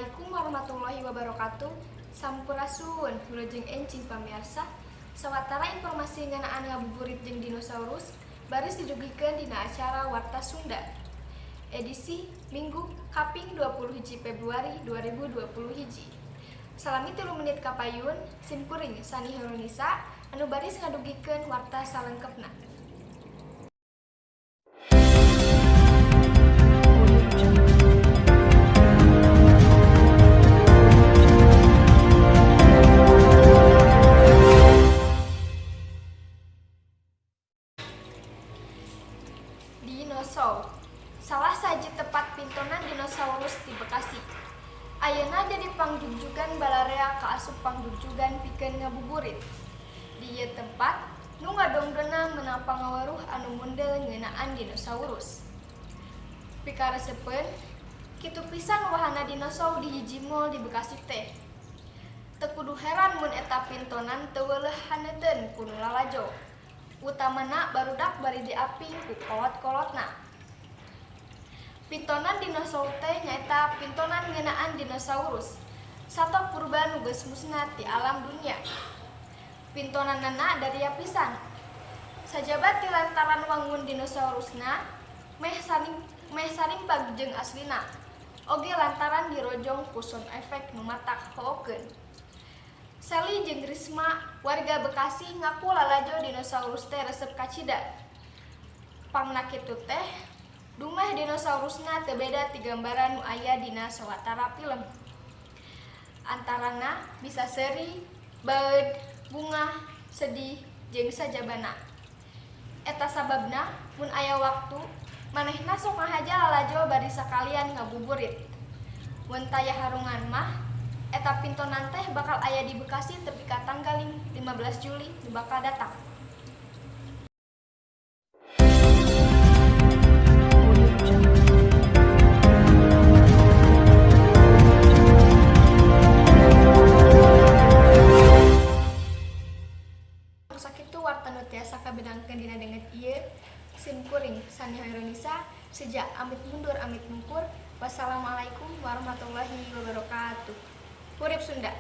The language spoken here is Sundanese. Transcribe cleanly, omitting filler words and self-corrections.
Assalamualaikum warahmatullahi wabarakatuh. Sampurasun, wilujeng enjing pamirsa. Sawatara informasi ngeunaan ngabuburit jeung dinosaurus baris didugikeun dina acara Warta Sunda. Edisi Minggu kaping 20 Februari 2020 hiji. Salami 3 menit kapayun, sim kuring Sani Herunisa anu baris ngadugikeun warta salengkepna. Audio Jungle. Audio Jungle. Dinosaur. Salah sahiji tempat pintonan dinosaurus di Bekasi. Ayeuna jadi pangjugjugan balarea kaasup pangjugjugan pikeun ngabuburit. Di ieu tempat, nu ngadongdona meunang pangaweruh anu mundel ngeunaan dinosaurus. Pikaresepeun, kitu pisan wahana dinosaur di hiji mall di Bekasi teh. Teu kudu heran mun eta pintonan teu weuleuh haneuteun ku nu lalajo. Utamana barudak bari diaping ku kolot-kolotna. Pintonan dinosaur teh nyaeta pintonan ngeunaan dinosaurus, sato purba nu geus musna ti alam dunya. Pintonanana daria pisan. Sajaba ti lantaran wangun dinosaurusna meh sarimbag jeung aslina. Oge lantaran dirojong ku sound effect nu matak hookeun. Sally jeung Risma, warga Bekasi, ngaku lalajo dinosaurus teh resep kacida. Pangna kitu teh, dumeh dinosaurusna teu beda ti gambaran nu aya dina sawatara film. Antarana bisa seuri, baeud, bungah, sedih, jeung sajabana. Eta sababna mun aya waktu, manehna sok ngahaja lalajo bari sakalian ngabuburit. Mun taya harungan mah, eta pintonan teh bakal aya di Bekasi tepi ka tanggal 15 Juli nu bakal datang. Audio Jungle. Audio Jungle. Sakitu warta nu tiasa kabedangkeun dina danget ieu. Sim kuring Sani Hoirunisa seja amit mundur amit mungkur. Wassalamualaikum warahmatullahi wabarakatuh. Hurip Sunda.